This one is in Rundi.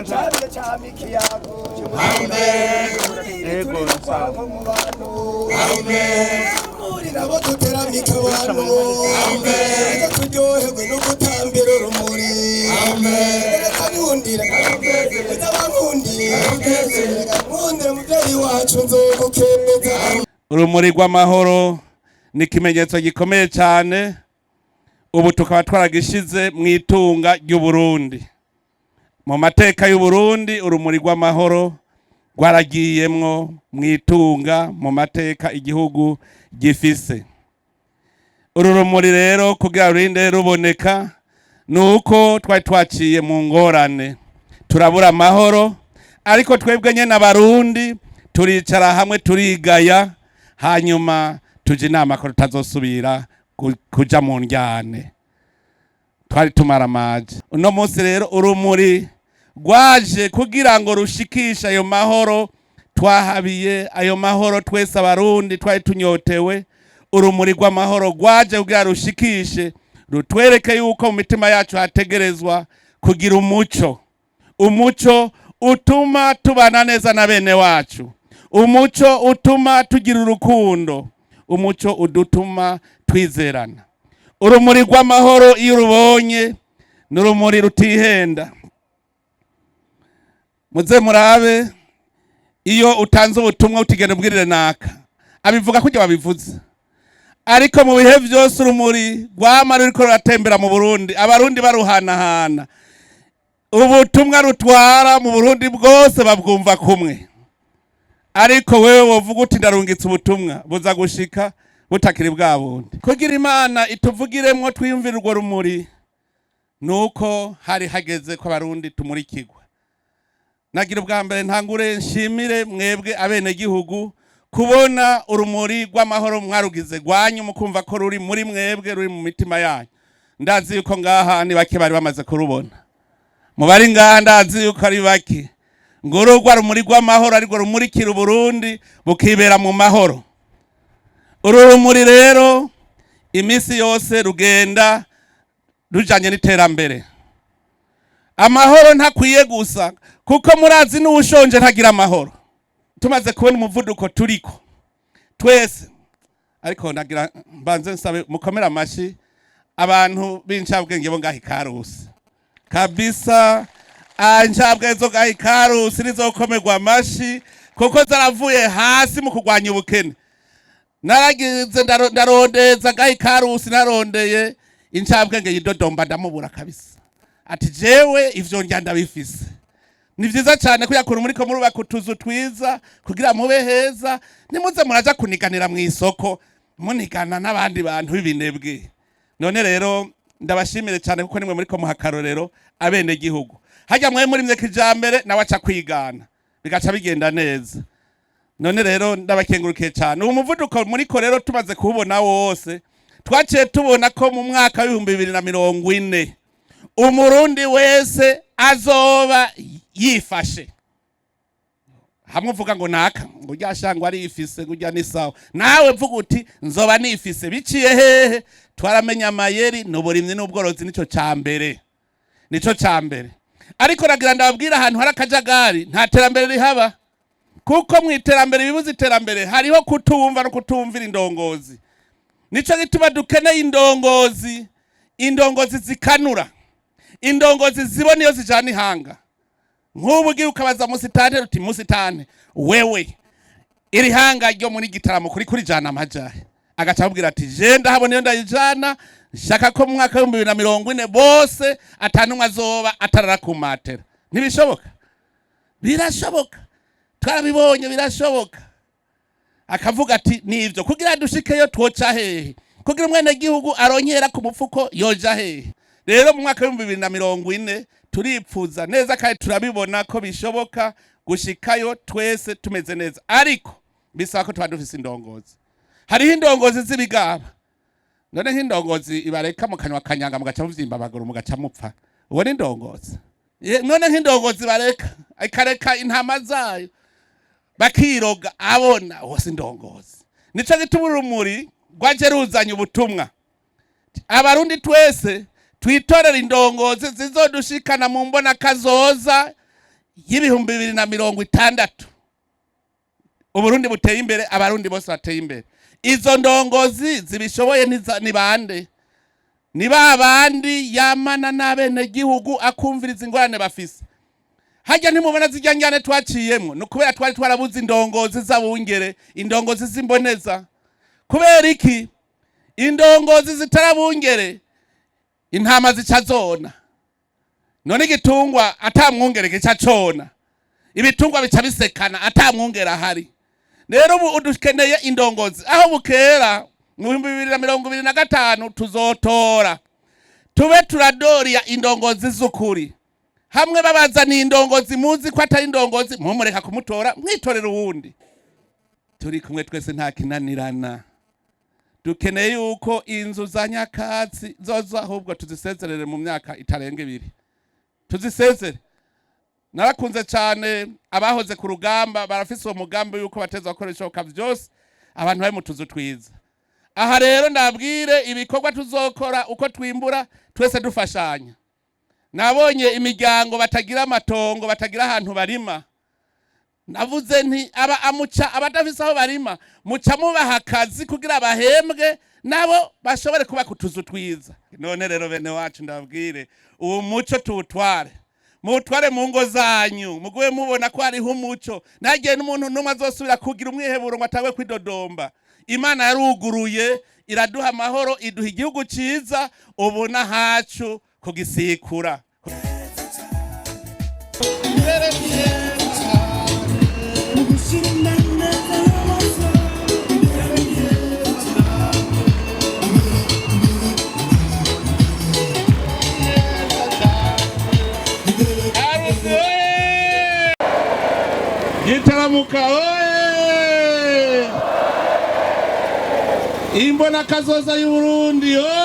Cyane cyane ikiyago. Yego, sawa. Mu bantu muri nabo duteramike abantu, reka turyoherwe no gutambira urumuri. Reka nkundira, reka bankundira, reka nkundire muvyeyi wacu, nzogukeza. Urumuri rw'amahoro ni ikimenyetso gikomeye cyane, ubu tukaba twaragishize mu itunga ry'Uburundi. Mu mateka y'Uburundi, urumuri rw'amahoro rwaragiyemwo mu itunga, mu mateka igihugu gifise. Uru rumuri rero, kugira rurinde ruboneka, ni uko twari twaciye mu ngorane, turabura amahoro, ariko twebwe nyene Abarundi turicara hamwe, turigaya, hanyuma tuja inama ko tutazosubira kuja mu ndyane twari tumaramaje. Uno munsi rero urumuri rwaje kugira ngo rushikishe ayo mahoro twahabiye, ayo mahoro twese Abarundi twari tunyotewe. Urumuri rw'amahoro rwaje kugira rushikishe, rutwereke yuko mu mitima yacu hategerezwa kugira umuco, umuco utuma tubana neza na bene wacu, umuco utuma tugira urukundo, umuco udutuma twizerana. Urumuri rw'amahoro iyo urubonye, ni urumuri rutihenda. Muze murabe, iyo utanze ubutumwa utigenda ubwirire naka, abivuga kujya babivuze. Ariko mu bihe byose urumuri rwama ruriko ruratembera mu Burundi, Abarundi baruhanahana, ubutumwa rutwara mu Burundi bwose babwumva kumwe. Ariko wewe wovuga uti ndarungitse ubutumwa, buza gushika butakiri bwa bundi. Kugira Imana ituvugiremwo, twiyumvire urwo rumuri, nuko hari hageze ko Abarundi tumurikirwa. Nagira ubwa mbere ntangure nshimire mwebwe abenegihugu kubona urumuri rw'amahoro mwarugize rwanyu, mukumva ko ruri muri mwebwe, ruri mu mitima yanyu. Ndazi yuko ngaha ni bake bari bamaze kurubona. Mu bari ngaha ndazi yuko ari bake. Ngo urwo rumuri rw'amahoro ariko rumurikira Uburundi bukibera mu mahoro. Uru rumuri rero iminsi yose rugenda rujanye n'iterambere. Amahoro ntakwiye gusa, kuko murazi n'uwushonje ntagira amahoro. Tumaze kubona umuvuduko turiko twese, ariko nagira mbanze nsabe mukomere amashi abantu b'incabwenge bo ngaha Ikarusi. Kabisa, incabwenge zo ngaha Ikarusi nizokomerwa amashi, kuko zaravuye hasi mu kurwanya ubukene. Naragize ndarondeza ngaha Ikarusi, narondeye incabwenge yidodomba, ndamubura kabisa. Ati jewe ivyo ndya ndabifise. Ni vyiza cyane kuyakura muri ko murubaka utuzu twiza kugira mube heza, nimuze muraja kuniganira mu isoko, munigana n'abandi bantu b'ibinebwe. None rero ndabashimire cyane, kuko nimwe muri ko muha akarorero abenegihugu. Hajya mwe muri mwe kijambere, nawe aca kwigana, bigaca bigenda neza. None rero ndabakengurukiye cyane. Uwo muvuduko muriko rero tumaze kuwubona wose, twaciye tubona ko mu mwaka w'2040 Umurundi wese azoba yifashe. Hamwe uvuga ngo naka ngo urya shangwa arifise, ngo urya ni sawa, nawe mvuga uti nzoba nifise. Biciye hehe? Twaramenya amayeri n'uburimyi n'ubworozi, nico ca mbere, nico ca mbere. Ariko nagira ndababwira, ahantu hari akajagari nta terambere rihaba, kuko mu iterambere, ibibuza iterambere, hariho kutumva no kutumvira indongozi. Nico gituma dukeneye indongozi, indongozi zikanura, indongozi zibona iyo zijana ihanga. Nk'ubu ugiye ukabaza musitante uti musitante, wewe iri hanga ryo muri Gitaramo kuri kurijana amajahe, agaca ababwira ati je ndahabona iyo ndayijana, nshaka ko mu mwaka w'2040 bose atanumwe azoba atarara ku matera. Ntibishoboka? Birashoboka, twarabibonye, birashoboka. Akavuga ati nivyo, kugira dushikeyo twoca hehe? Kugira umwenegihugu aronkera ku mufuko yoja hehe? Rero mu mwaka w'2040 turipfuza neza kandi turabibona ko bishoboka gushikayo twese tumeze neza, ariko bisaba ko tuba dufise indongozi. Hariho indongozi z'ibigaba. None nk'indongozi ibareka mu kanywa kanyanga, mugaca muvyimba amaguru, mugaca mupfa, uwo ni indongozi? None nk'indongozi bareka, ikareka intama zayo bakiroga abona, uwo si indongozi? Nico gituma urumuri rwaje ruzanye ubutumwa: Abarundi twese twitorera indongozi zizodushikana mu mbona kazoza. y'2060, Uburundi buteye imbere, Abarundi bose bateye imbere. Izo ndongozi zibishoboye ni bande? Ni ba bandi yamana n'abenegihugu, akumviriza ingorane bafise. Hajya ntimubona zirya njyane twaciyemwo? Ni ukubera twari twarabuze indongozi z'abungere, indongozi z'imboneza. Kubera iki? Indongozi zitarabungere, intama zica zona. None igitungwa ata mwungere gica cona, ibitungwa bica bisekana ata mwungere ahari. Rero ubu dukeneye indongozi. Aho bukera mu 2025 tuzotora, tube turadoriya indongozi z'ukuri. Hamwe babazaniye indongozi muzi ko atari indongozi, mumureka kumutora, mwitorera uwundi. Turi kumwe twese, nta kinanirana. Dukeneye yuko inzu za nyakatsi zozo ahubwo tuzisezerere mu myaka itarenga 2, tuzisezere. Narakunze cyane abahoze ku rugamba, barafise uwo mugambi yuko bateza gukora ibishoboka byose abantu bari mu tuzu twiza. Aha rero ndabwire ibikorwa tuzokora uko twimbura twese dufashanya. Nabonye imiryango batagira amatongo, batagira ahantu barima. Navuze nti aba amuca abadafise aho barima, muca mubaha akazi kugira bahembwe, nabo bashobore kuba ku tuzu twiza. None rero bene wacu, ndababwire, uwo muco tuwutware, muwutware mu ngo zanyu, mugume mubona ko hariho umuco. Ntagiye n'umuntu n'umwe azosubira kugira umwiheburo ngo atangwe kwidodomba. Imana yaruguruye, iraduha amahoro, iduha igihugu ciza. Ubu n'ahacu kugisikura. Gitaramuka oye! Imbona kazoza y'Uburundi oye!